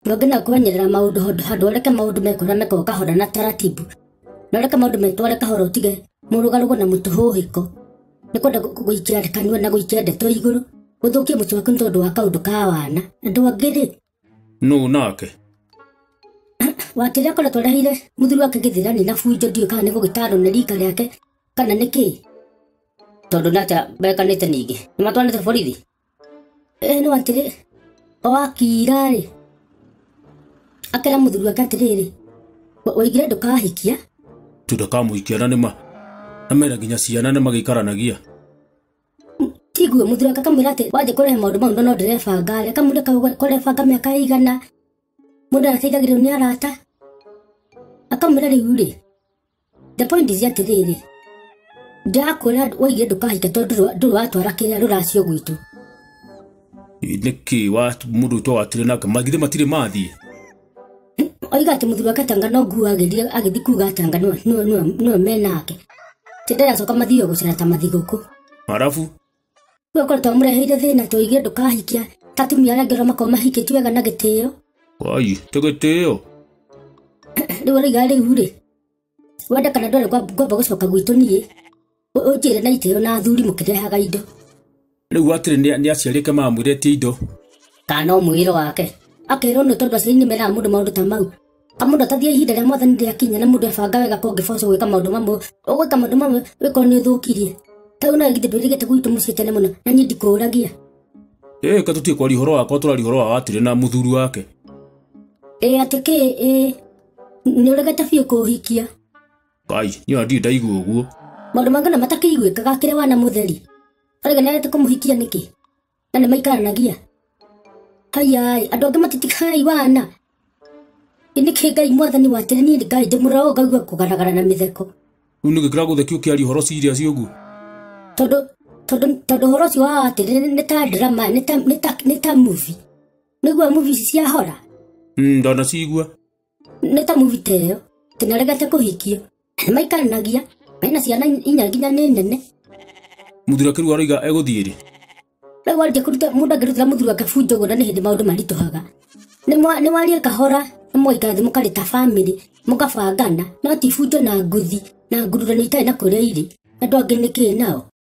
Ndũngĩ na kũmenyerera maũndũ handũ ũreke maũndũ mekũrĩa mekwo kahora na taratibu. Na ũreke maũndũ metware kahora ũtige mũrũgarũgo na mũtũhũhĩko. Nĩ kwenda gũikia kanua na gũikia ndeto igũrũ. Gũthũkia mũciĩ waku nĩ tondũ wa kaũndũ ka wana. Andũ angĩ rĩ. Nũ nake? Watĩrĩ akoretwo areheire mũthuri wake gĩthĩrani na bunjo ndiũĩ kana nĩ gũgĩtarwo nĩ rika rĩake kana nĩ kĩĩ. Tondũ nĩ bekanĩte ningĩ. Nĩ matwarĩte borithi? Ĩĩ nĩ watĩrĩ o akira rĩ. Akera mũthuri wake atĩrĩrĩ, waigire ndũkahikia? Tũndakamuhikia na nĩma na mena nginya ciana nĩ magĩikaranagia. Tiguo mũthuri wake akamwĩra atĩ wanjia kũrehe maũndũ mau no ndĩrebanga rĩ, akamwĩra kũrebanga mĩaka ĩigana, mũndũ arateithagĩrĩrio nĩ arata. Akamwĩra rĩu rĩ, the point is atĩrĩrĩ, ndĩrakwĩra waigire ndũkahika tondũ ndũrĩ watwara kĩrĩa rũracio gwitũ. Nĩkĩ wa mũndũ ũtwa watire nake magithĩ matirĩ mathiĩ? Oiga atĩ mũthuri wake tanga no nguo agĩthiĩ agĩthiĩ kuga tanga nĩwe menake. Atĩ ndaracoka mathiĩ gũcera ta mathigũkũ. Arabu? Rĩu akoretwo amũreheire thĩna atĩ oigire ndũkahikia ta atumia arĩa angĩ arĩa makoragwo mahikĩtio wega na gĩtĩo. Ai, ti gĩtĩo. Rĩu aroiga rĩu rĩ, wenda kana ndware ngwamba gũcoka gwitũ niĩ, ũnjĩre na itĩo na athuri mũkĩrehaga indo. Rĩu atĩrĩ nĩ aciari ake mamwĩrĩtie indo. Kana no mwĩrĩ wake. Akerwo nĩ tondũ aciari nĩ meraga mũndũ maũndũ ta mau. Kamũndũ atathiĩ ihinda rĩa mwathani rĩakinya na mũndũ ebanga wega kũngĩboco gwĩka maũndũ mamwe, ũgwĩka maũndũ mamwe wĩkorwo nĩ ũthũkirie. Ta rĩu no githĩ ndwĩrĩgĩte gwitũ mũciĩ tene mũno na niĩ ndikũragia. Ĩĩ ka tũtige kwaria ũhoro wakwa tũraria ũhoro wa watire na mũthuri wake. Ĩĩ atĩ kĩ ĩĩ nĩ ũregete biũ kũhikia. Kai, niĩ ona ndirĩ ndaigua ũguo. Maũndũ mangĩ ona matakĩiguĩkaga akĩrĩ wana mũtheri. Arauga nĩ arete kũmũhikia nĩkĩ? Na nĩ maikaranagia. Haya, andũ angĩ matitigai wana. Nĩkĩ Ngai mwathani watire niĩ Ngai ndĩmũrora ũũ ngaigua kũgaragara na mĩtheko. Rĩu nĩkĩ kĩragũthekia ũkĩaria ũhoro serious ũguo? Tondũ ũhoro ũcio wa atĩrĩ nĩ ta drama, nĩ ta movie. Nĩguo movie ici cia horror? Ndanacigua. Nĩ ta movie ta ĩyo. Atĩ nĩaregete kũhikio. Nĩ maikaranagia, mena ciana inya nginya nĩ nene. Mũthuri wake rĩu aroiga egũthiĩ rĩ? Rĩu warĩkia kũruta mũndũ angĩrutĩra mũthuri wake bunjo ũguo na nĩ hĩndĩ maũndũ maritũhaga. Nĩ warie kahora, nĩ mũgaikara thĩ mũkarĩ ta family, mũkabangana, no ti bunjo na nguthi na ngururano itarĩ na kũrĩa irĩ. Andũ angĩ nĩ kĩ nao?